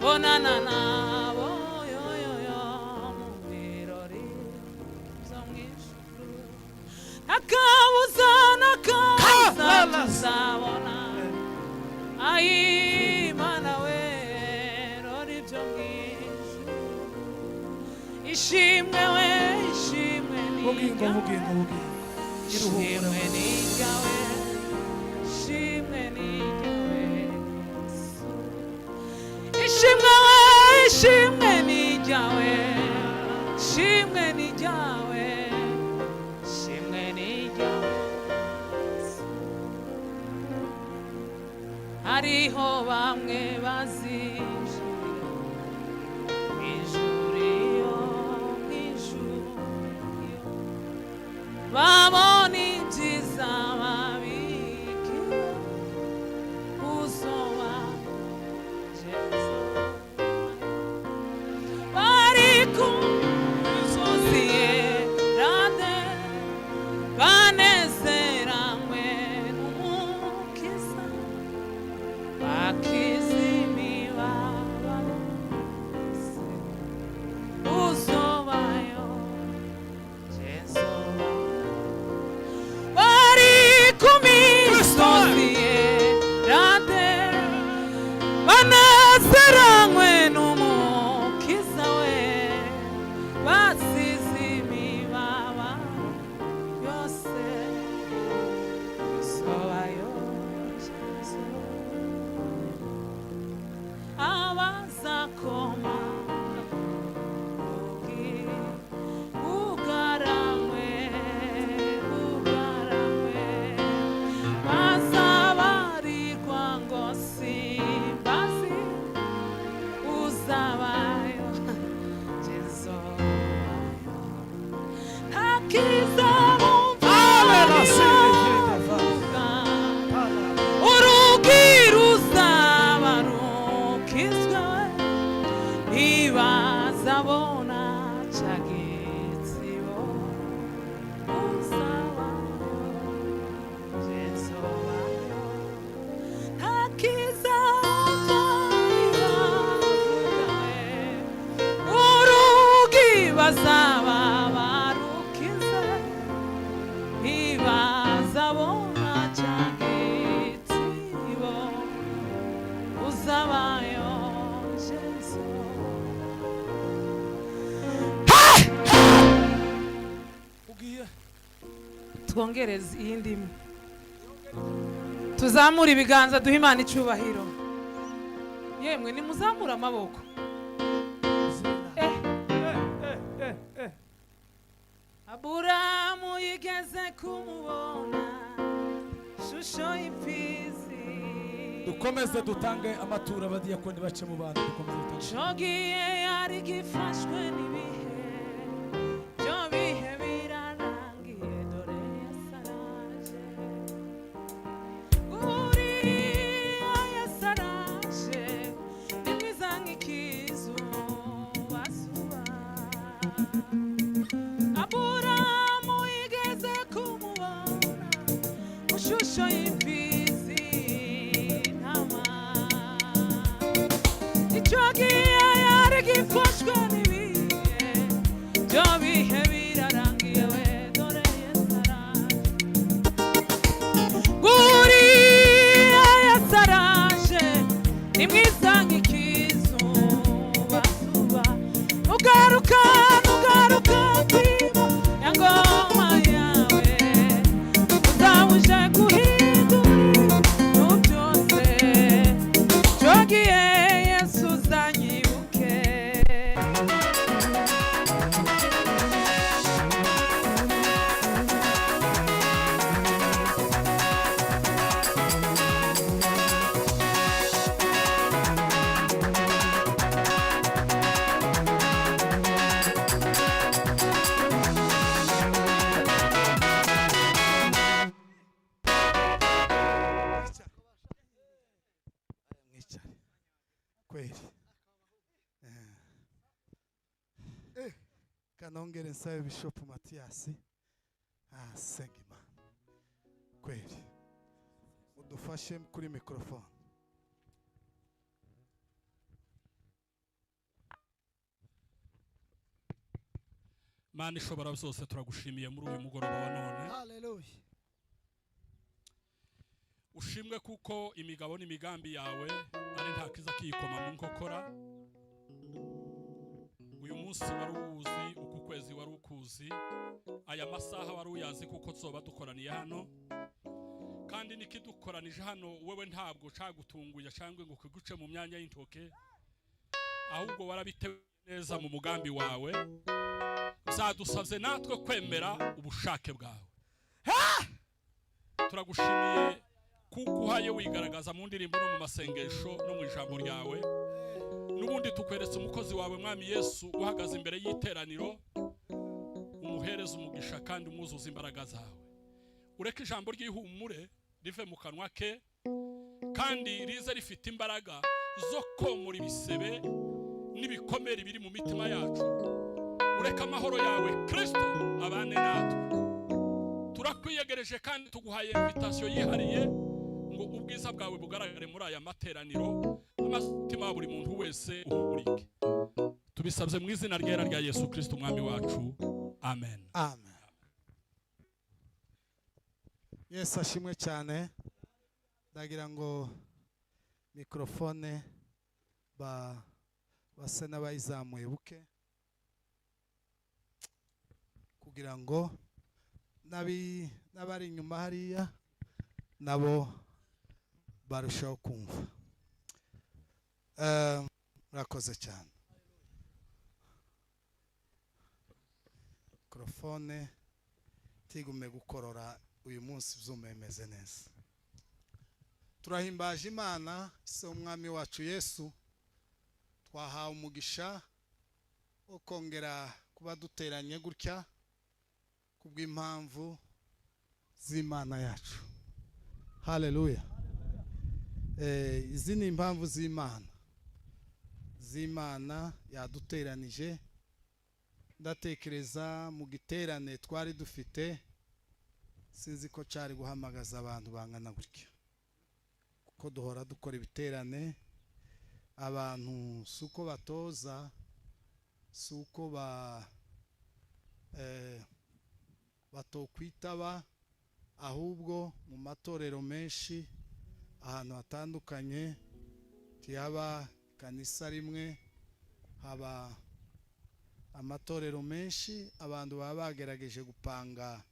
Bonana nabo yo yo yo mu birori byo mu ijuru. Nakabuza, nakabuza tuzabona. Ayi Mana we, rora ibyo mu ijuru. Ishimwe we, ishimwe ni Bugingo, bugingo, bugingo. Ishimwe ni iryawe, ishimwe ni iryawe, ishimwe we, ishimwe ni iryawe, ishimwe ni iryawe, ishimwe ni iryawe. Hariho bamwe bazinjira mu ijuru iyo, mu ijuru iyo babona ibyiza babikiwe uzoba Jesu. Bari ku misozi yerade banezeranywe n'Umukiza, bakiza imibabaro yose. Uzobayo Jesu, bari ku misozi yerade banezeranywe n'Umukiza we, basize imibabaro yose. Uzobayo Jesu, abazakoma urugi bugaranywe, bugaranywe, bazabarirwa ngo simbazi. Uzabayo Jesu, nta kiza bumva bavuga, urugi ruzaba rukizwe, ntibazabona ca gitsibo. Uzabayo Jesu, nta kiza bavuga, urugi bazaba barukize, ntibazabona ca gitsibo. Uzabayo Jesu. Ugiye. Twongereze iyindi imwe, tuzamure ibiganza, duhe Imana icyubahiro. Yemwe, nimuzamure amaboko. Aburahamu yigeze kumubona shusho y'imfizi. Dukomeze dutange amaturo, abadiyakoni bace mu bantu, dukomeze dutange. Cogiye yari gifashwe n'ibihe, byo bihe birarangiye, dore Yesu araje. Uriya Yesu araje, ni mwiza nk'ikizubazuba. Aburahamu yigeze kumubona mu shusho y'imfizi ntama. Icyo gihe yari gifashwe n'ibihe, byo bihe birarangiye we, dore Yesu araje. Nguriya Yesu araje, ni mwiza nk'ikizubazuba. Ugaruka, nugaruka kwima ya ngoma yawe, uzabuje guhindura ibintu byose. Cogiye Yesu uzanyibuke. Mwicare kweli. Kanongere nsabe Bishop Matiyasi asenga Imana kweli, udufashe kuri mikorofone. Mana ishobora byose, turagushimiye muri uyu mugoroba wa none. Haleluya. Ushimwe kuko imigabo n'imigambi yawe ari nta kiza kiyikoma mu nkokora. Uyu munsi wari uwuzi, uku kwezi wari ukuzi, aya masaha wari uyazi, kuko tuzoba dukoraniye hano. Kandi n'ikidukoranije hano wewe ntabwo cagutunguye cyangwa ngo kiguce mu myanya y'intoke, ahubwo warabiteguye neza mu mugambi wawe. Zadusabye natwe kwemera ubushake bwawe. Turagushimiye kuko uhaye wigaragaza mu ndirimbo no mu masengesho no mu ijambo ryawe. N'ubundi tukweretse umukozi wawe, Mwami Yesu, uhagaze imbere y'iteraniro. Umuhereze umugisha kandi umwuzuze imbaraga zawe. Ureke ijambo ry'ihumure rive mu kanwa ke kandi rize rifite imbaraga zo komora ibisebe n'ibikomere biri mu mitima yacu. Ureke amahoro yawe, Kirisito, abane natwe. Turakwiyegereje kandi tuguhaye invitation yihariye ngo ubwiza bwawe bugaragare muri aya materaniro, umutima wa buri muntu wese uhumurike. Tubisabye mu izina ryera rya Yesu Kirisito, Umwami wacu. Amen. Amen. Yesu ashimwe cyane. Ndagira ngo mikorofone ba basa n'abayizamuye buke kugira ngo n'abari inyuma hariya nabo barushaho kumva. Murakoze cyane. Mikorofone tigume gukorora uyu munsi, byuma bimeze neza. Turahimbaje Imana se Umwami wacu Yesu. Twahawe umugisha wo kongera kuba duteranye gutya kubw'impamvu z'Imana yacu. Haleluya. Izi ni impamvu z'Imana yaduteranije. Ndatekereza mu giterane twari dufite, sinzi ko cyari guhamagaza abantu bangana gutya, kuko duhora dukora ibiterane. Abantu si uko batoza, si uko ba batokwitaba, ahubwo mu matorero menshi ahantu hatandukanye ntihaba kanisa rimwe, haba amatorero menshi. Abantu baba bagerageje gupanga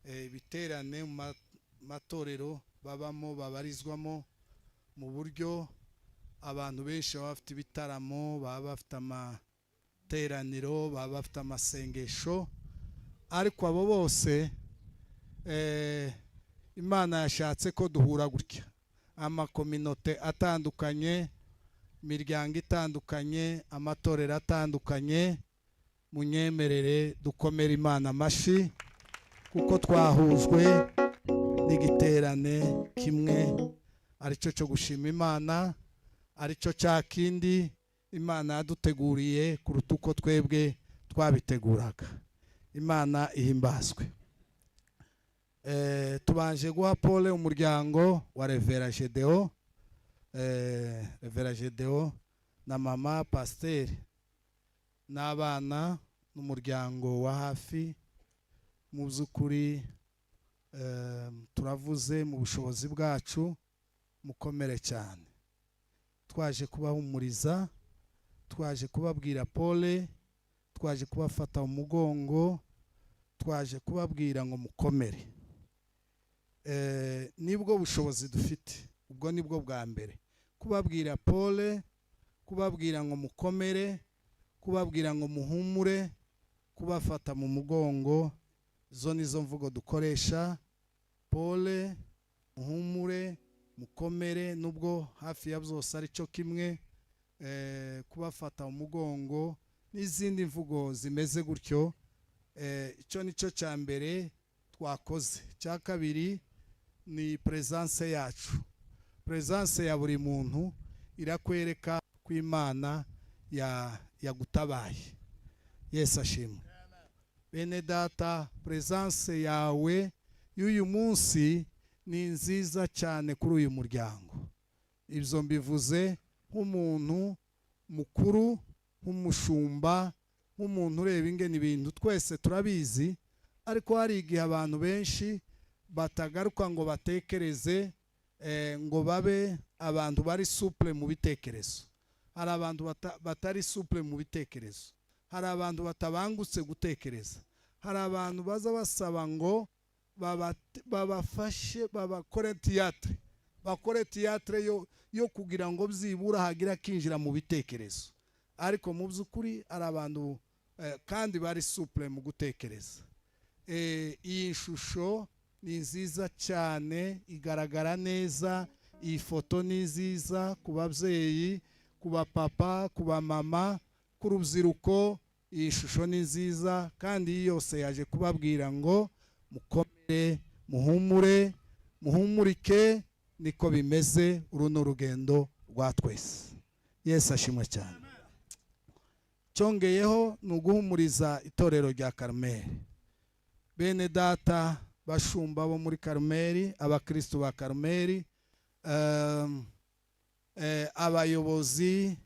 ibiterane mu matorero babamo, babarizwamo, mu buryo abantu benshi baba bafite ibitaramo, baba bafite amateraniro, baba bafite amasengesho. Ariko abo bose, Imana yashatse ko duhura gutya, amakominote atandukanye, imiryango itandukanye, amatorero atandukanye. Munyemerere dukomere Imana amashyi kuko twahujwe n'igiterane kimwe, aricyo cyo gushima Imana, aricyo cya kindi Imana yaduteguriye kuruta uko twebwe twabiteguraga. Imana ihimbazwe. Tubanje guha pole umuryango wa Revera Gedeo, Revera Gedeo na mama pasiteri n'abana n'umuryango wa hafi. Mu by'ukuri, turavuze mu bushobozi bwacu, mukomere cyane. Twaje kubahumuriza, twaje kubabwira pole, twaje kubafata mu mugongo, twaje kubabwira ngo mukomere. Nibwo bushobozi dufite. Ubwo nibwo bwa mbere: kubabwira pole, kubabwira ngo mukomere, kubabwira ngo muhumure, kubafata mu mugongo. Zo nizo mvugo dukoresha: pole, muhumure, mukomere, nubwo hafi ya byose ari cyo kimwe, kubafata mu mugongo n'izindi mvugo zimeze gutyo. Icyo ni cyo cya mbere twakoze. Icya kabiri ni presence yacu. Presence ya buri muntu irakwereka ko Imana yagutabaye. Yesu ashimwe. Bene data, presence yawe y'uyu munsi ni nziza cyane kuri uyu muryango. Ibyo mbivuze nk'umuntu mukuru, nk'umushumba. Nk'umuntu ureba ingene ibintu, twese turabizi, ariko hari igihe abantu benshi batagaruka ngo batekereze, ngo babe abantu bari souple mu bitekerezo. Hari abantu batari souple mu bitekerezo, hari abantu batabangutse gutekereza, hari abantu baza basaba ngo babafashe, babakore théâtre, bakore théâtre yo kugira ngo byibura hagire akinjira mu bitekerezo. Ariko mu by'ukuri hari abantu kandi bari souple mu gutekereza. Iyi shusho ni nziza cyane, igaragara neza. Iyi foto ni nziza ku babyeyi, ku bapapa, ku bamama, ku rubyiruko. Iyi shusho ni nziza kandi iyi yose yaje kubabwira ngo mukomere, muhumure, muhumurike. Niko bimeze, uru ni urugendo rwa twese. Yesu ashimwe cyane. Cyongeyeho ni uguhumuriza itorero rya Karumeli, bene data bashumba bo muri Karumeli, abakristu ba Karumeli, abayobozi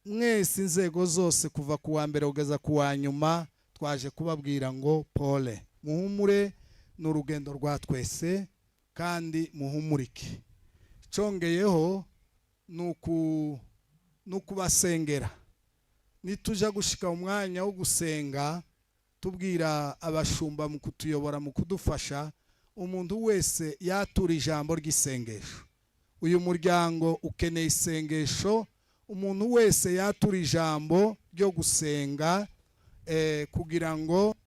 mwese, inzego zose kuva ku wa mbere kugeza ku wa nyuma. Twaje kubabwira ngo pole, muhumure, ni urugendo rwa twese kandi muhumurike. Cyongeyeho ni ukubasengera. Nituja gushika umwanya wo gusenga, tubwira abashumba mu kutuyobora, mu kudufasha, umuntu wese yatura ijambo ry'isengesho. Uyu muryango ukeneye isengesho. Umuntu wese yatura ijambo ryo gusenga kugira ngo